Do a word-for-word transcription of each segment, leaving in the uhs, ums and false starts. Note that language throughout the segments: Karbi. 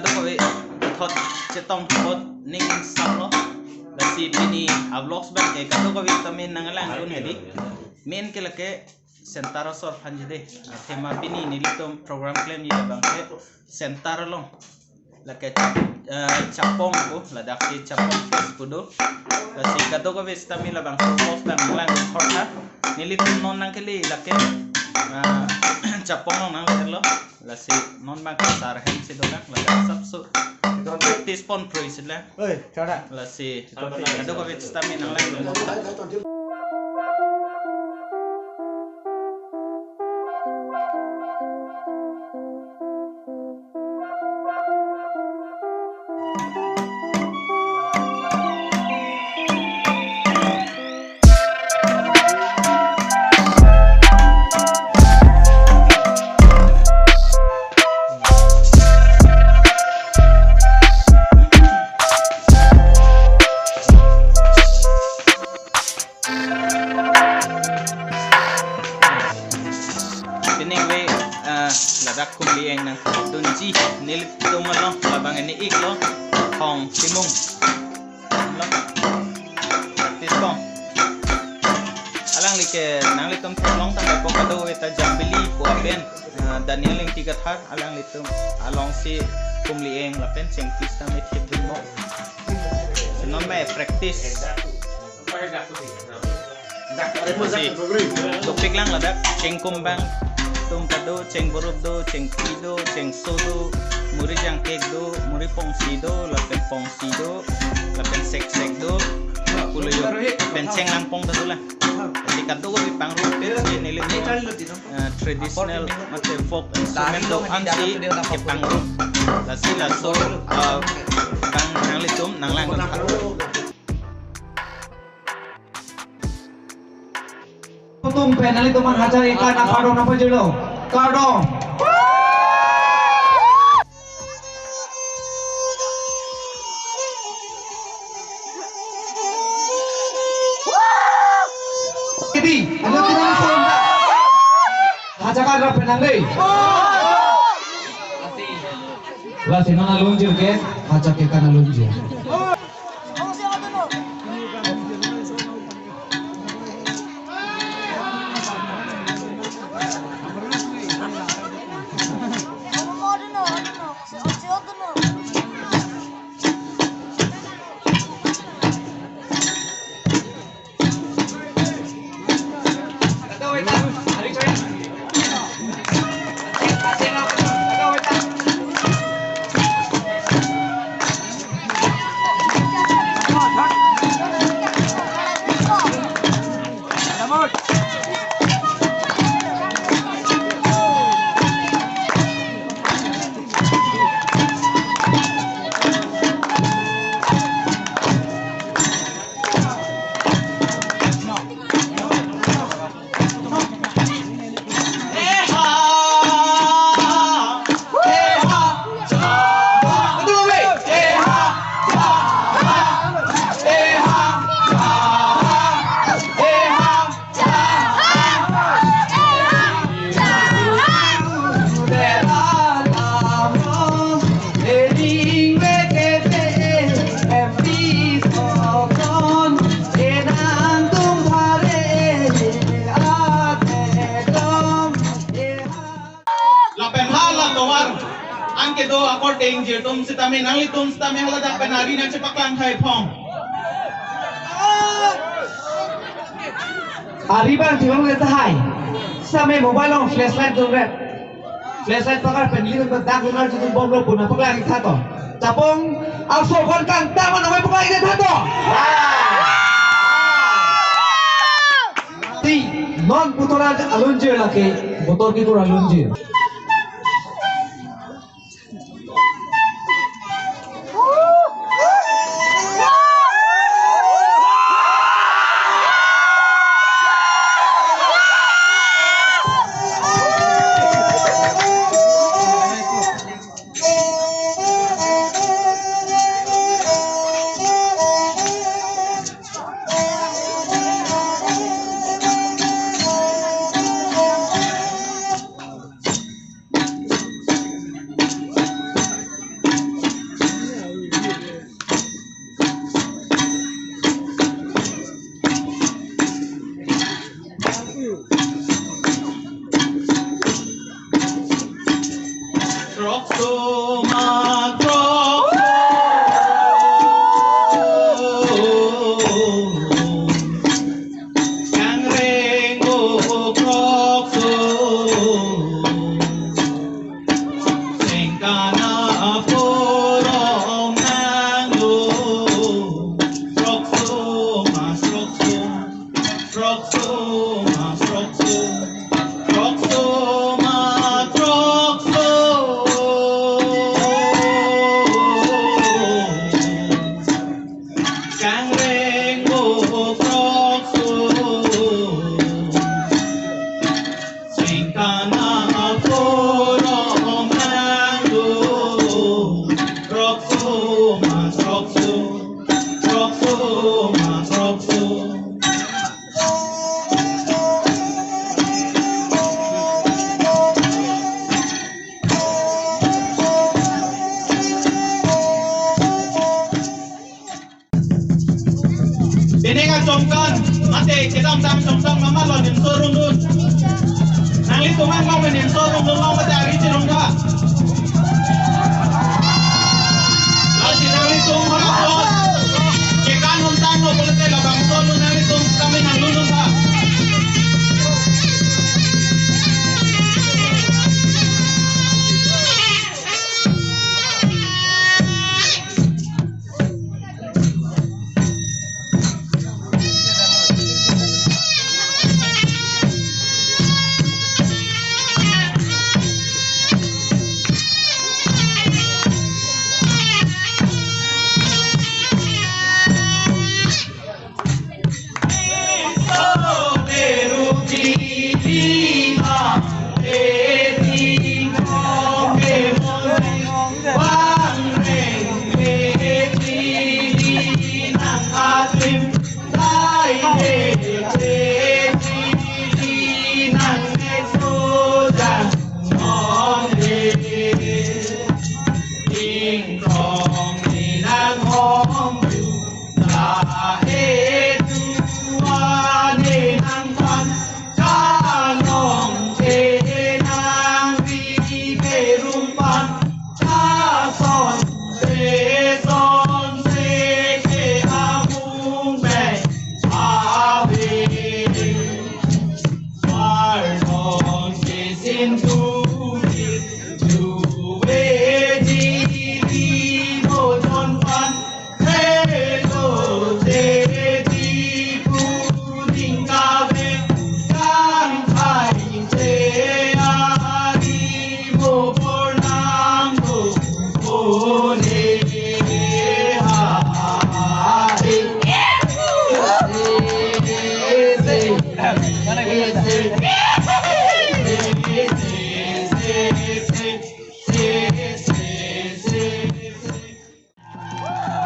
Kadokave puthot chetong apot ning samlo. Lasi pini a-vlogs abang ke kadokave tame nanglangdun hedi. Main ke lake center asor aphan jide. Athema pini nelitum program klemji abang ke center along. Lake, eh, Chapong ko, ladak si Chapong Fest pu do. Lasi kadokave sitame labangso vlogs abang nanglang thortha. Nelitum non nangkele lake, eh, Chapong along nanglelo. Lasi non abang ke sar hem si dolang, ladak sapso practice pon prui sila. Oi, chara. Lasi kadokave sitame nanglang. Pini we, eh, ladak Kumlieng nangdunji nelitum along labang ini iklo Thong Timung. Lo. Practice kong. Alangli ke nanglitum theklong tangpo kadokave ta Jambili pu apen, eh, Daniel Ingti Kathar alanglitum along si Kumlieng lapen chengpi sitame thip dunbom. Non me practice. Si, dopik lang ladak, chengkumbang atum ta do, chengborup do, chengpi do, chengso do, muri jangkek do, muri pongsi do, lapen pongsi do, lapen seksek do, pulo yo, lapen chenglangpong ta do lang. Jadi kadokave pangrup, si neli, eh, traditional mate folk instrument do-an si kepangrup. Lasi laso, eh, abang nanglitum nanglang. Atum pen nanglitum aphan hajar eka nangpardom nangpajirlo. Kardom. Kedi, ano tinang sa hajar eka nangpardom nang dei. Lasi non alunjir ke, hajar eka nang alunjir. Lapen hala tovar anke do akorte ingjir atum sitame nanglitum sitame haladak pen ari nangchepaklang hai phong. Ari abang thilong le tahai. Sitame mobile along flashlight dun ret. Flashlight pakar pen lin dak lunar jutun bomlo pu nangpaklang ik tha to. Chapong aso kon kangtang ma nangpaklang ik tha to. Ti non putora alunjir lake, putor kitur alunjir. Chomkan, mate kedamtang chomkan mama lo nimso rumdun. Nanglitum an lo nimso rumdun lo mate ari chirung tha. Lasi nanglitum hora ko. Kekan untang lo pulote labangso lo nanglitum kami nanglulun tha.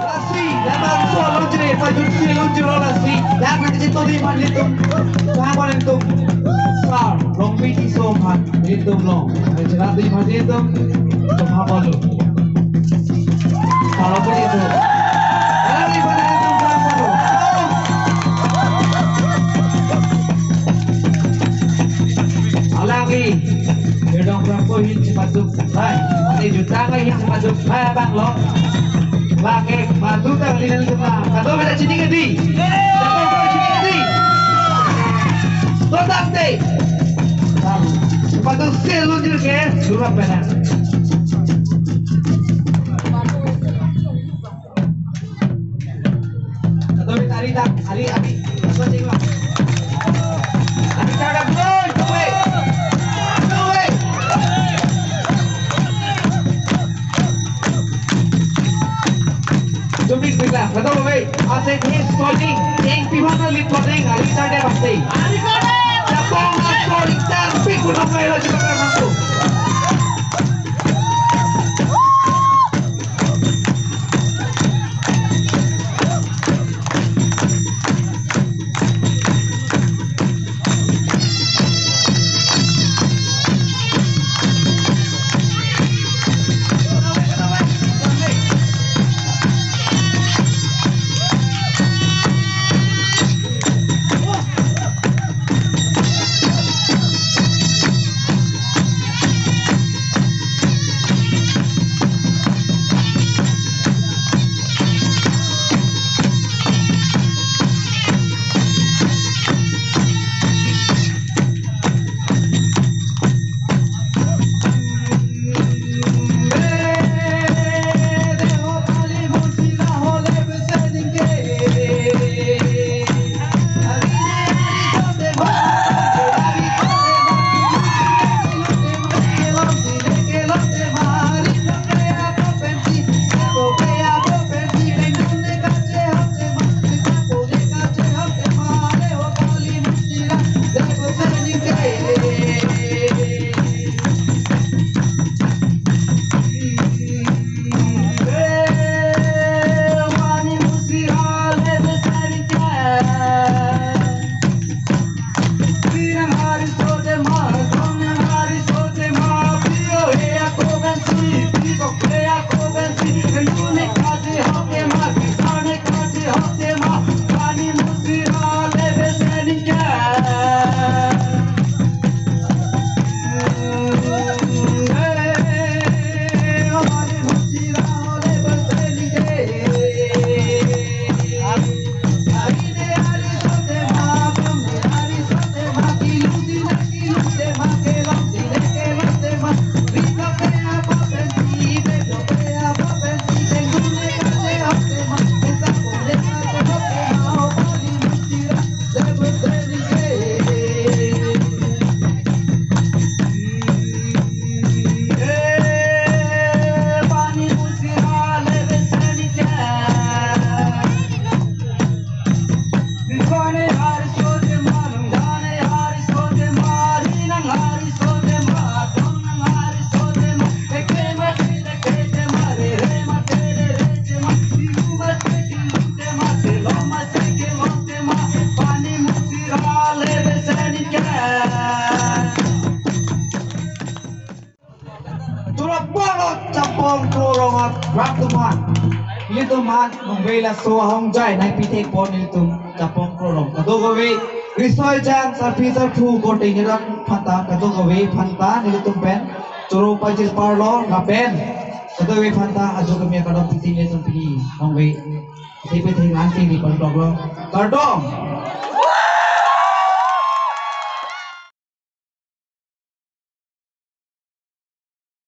Lasi, labangso alunjir, pajutsi alunjir lo lasi. Dak nanti situ di malitum. Sangkon itum. Sar, Rongpi Tisso aphan, itum lo. Nanti situ di malitum. Itum hapon lo. Sar, Rongpi Tisso. Ari pada itum sangkon lo. Alangli, kedong prapko hin sipatuk. Hai, ini juta ngai hin sipatuk. Hai, abang lo. Lake, madu ta linan kena. Kado beda chini kedi. Kado beda chini kedi. Total te. Sipatuk sel lunjir ke, surap beda. Kado beda ari ta, ari, ari. Kado chinglo. Ari ta da, bro, bro. Bro. Jumik bigla, kado bhai, ase this calling, eng piman na lip calling, ari ta de basti. Japong aso itar pik kuno kailo chika pernah tu. Tuman, nelitum aphan nonve laso ahongjai nangpithekpon nelitum Chapong Krongrong kadokave, riso ejang, sarpi sarpo, korte nirang aphanta kadokave aphanta nelitum pen choro pajir parlo lapen kadokave aphanta ajo keme kardom pisi nelitum pini nonve isi pithek nangchingri pon doklo. Kardom.